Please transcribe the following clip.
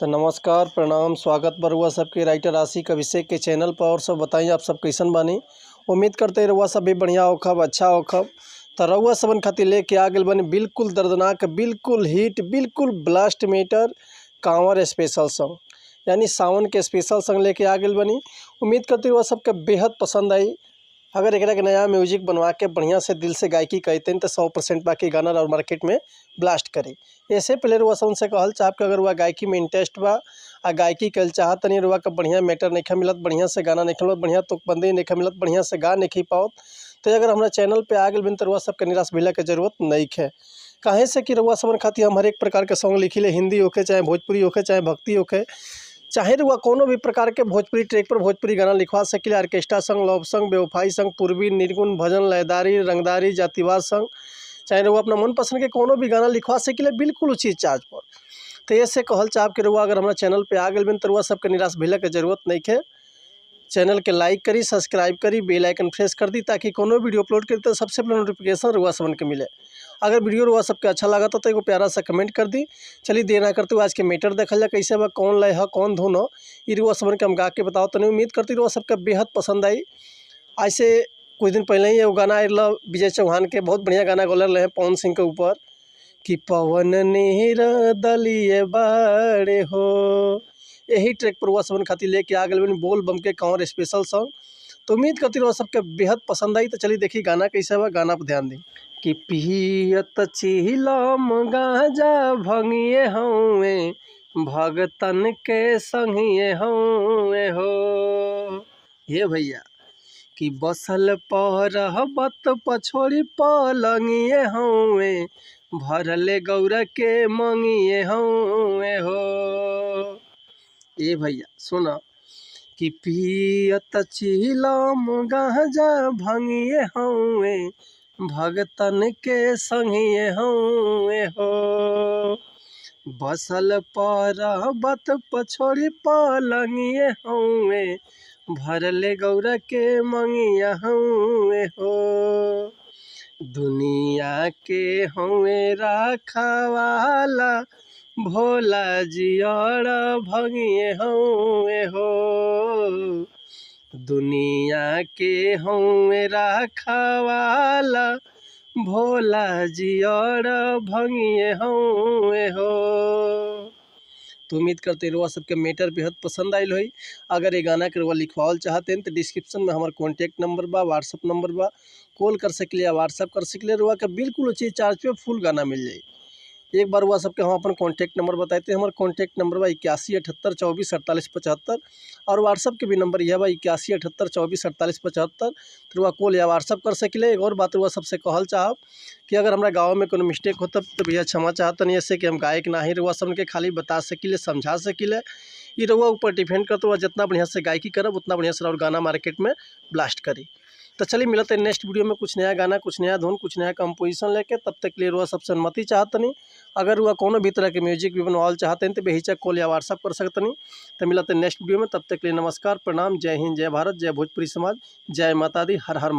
तो नमस्कार, प्रणाम, स्वागत बा रउआ सबके राइटर आशिक अभिषेक के चैनल पर। और सब बताई, आप सब कैसन बानी? उम्मीद करते रउआ सब भी बढ़िया होखब, अच्छा होखब। तो रउआ सबन खातिर लेके आ गेल बानी बिल्कुल दर्दनाक, बिल्कुल हिट, बिल्कुल ब्लास्ट मीटर कांवर स्पेशल सॉन्ग, यानी सावन के स्पेशल सॉन्ग लेके आ गेल बानी। उम्मीद करते रउआ सबके बेहद पसंद आई। अगर एकरा के नया म्यूजिक बनवा के बढ़िया से दिल से गायकी करते तो 100% बाकी गाना और मार्केट में ब्लास्ट करी। ऐसे पहले रुआ सबन से कहल चाहब कि अगर रुआ गायकी में इंटरेस्ट बा आ गायकी कल चाहत नहीं, रुआ के बढ़िया मैटर नहीं मिलत, बढ़िया से गाना नहीं मिलत, बढ़िया तुकबंदी नहीं मिलत, बढ़िया से गा नहीं पाओत, तो अगर हमारा चैनल पे आ गए बिन तो रुआ सबके निराश भइला के जरूरत नहीं है। काहे से कि रुआ सबन खातिर हम हरेक प्रकार के सॉन्ग लिखी ले, हिंदी होके, चाहे भोजपुरी होके, चाहे भक्ति होके, चाहे रुआ कोनो भी प्रकार के भोजपुरी ट्रैक पर भोजपुरी गाना लिखवा सकिले। ऑर्केस्ट्रा संग, लव संग, बेवफाई संग, पूर्वी, निर्गुण, भजन, लयदारी, रंगदारी, जातिवाद संग, चाहे रुआ अपना मनपसंद के कोनो भी गाना लिखवा सकिले बिल्कुल उचित चार्ज पर। तो ऐसे कहल चाहब कि रुआ अगर हमारा चैनल पे आ गए बिन तो रुआ सबके निराश भइला के जरूरत नहीं है। चैनल के लाइक करी, सब्सक्राइब करी, बेल आइकन प्रेस कर दी ताकि कोनो वीडियो अपलोड करी तो सबसे पहले नोटिफिकेशन रुआ सबन के मिले। अगर वीडियो रुआ सबके अच्छा लगा तो एगो प्यारा सा कमेंट कर दी। चलिए देर ना करते हुए आज के मैटर देखल जा, कैसे बा, कौन लय है, कौन धुन हो, ई रुआ सबन के हम गा के बताओ। तो नहीं उम्मीद करती रुआ सबके बेहद पसंद आई। आज से कुछ दिन पहले ही एगो गाना आयल विजय चौहान के, बहुत बढ़िया गाना गौलर रहे पवन सिंह के ऊपर कि पवन नीर दलिए बाड़े हो। यही ट्रैक पर रुआ सबन खातिर लेके आ गए बोल बम के कांवर स्पेशल सॉन्ग। तो उम्मीद करती रुआ सबके बेहद पसंद आई। तो चलिए देखिए गाना कैसे हुआ, गाना पर ध्यान दी। कि पियत चिलम गांजा भंगिए हउए, भगतन के संगिए हउए हो। हे भैया कि बसल परबत पछोड़ी पलंगिए हउए, भरले गौरा के मंगिए हउए हो। ए भैया सुना कि पियत चिलम गांजा भंगिए हउए, भगतन के संगिए हउए हो। बसल परबत पछोड़ी पलंगिए हउए, भरले गौरा के मंगिया हउए हो। दुनिया के हउए राखवाला भोला जियर भंगिए हउए हो। दुनिया के हउए राखवाला भोला जियर भंगिए हउए हो। तो उम्मीद करते रुआ सबके मैटर बेहद पसंद आयल होई। अगर ये गाना के रुआ लिखवावल चाहते हैं तो डिस्क्रिप्शन में हमार कॉन्टैक्ट नंबर बा, व्हाट्सअप नंबर बा, कॉल कर सकले या व्हाट्सअप कर सकले। रुआ के बिल्कुल उचित चार्ज पे फुल गाना मिल जाई। एक बार हुआ सबके हम अपन कॉन्टैक्ट नंबर बताते हैं। हमारे कॉन्टैक्ट नंबर बा 81 78 24 48 75 और व्हाट्सअप के भी नंबर यह बा 81 78 24 48 75। तो रुआ कॉल या व्हाट्सअप कर सकिले। एक और बात रुआ सबसे कहल चाहब कि अगर हमारा गाँव में कोनो मिस्टेक होता तो भैया क्षमा चाहत नहीं, ऐसे कि हम गायक ना ही, रुआ सबके खाली बता सकिले, समझा सकिले। ये रुआ ऊपर डिपेंड करते हुआ जितना बढ़िया से गायकी करब उतना बढ़िया से और गाना मार्केट में ब्लास्ट करी। तो चलिए मिलते हैं नेक्स्ट वीडियो में कुछ नया गाना, कुछ नया धुन, कुछ नया कंपोजिशन लेके। तब तक के लिए रुआ सबसे अनुमति चाहतनी। अगर रुआ कोनो भी तरह के म्यूजिक भी बनवाल चाहते हैं तो बेहिचक कॉल या व्हाट्सअप कर सकतनी। तो मिलते हैं नेक्स्ट वीडियो में, तब तक के लिए नमस्कार, प्रणाम, जय हिंद, जय भारत, जय भोजपुरी समाज, जय माता दी, हर हर महादेव।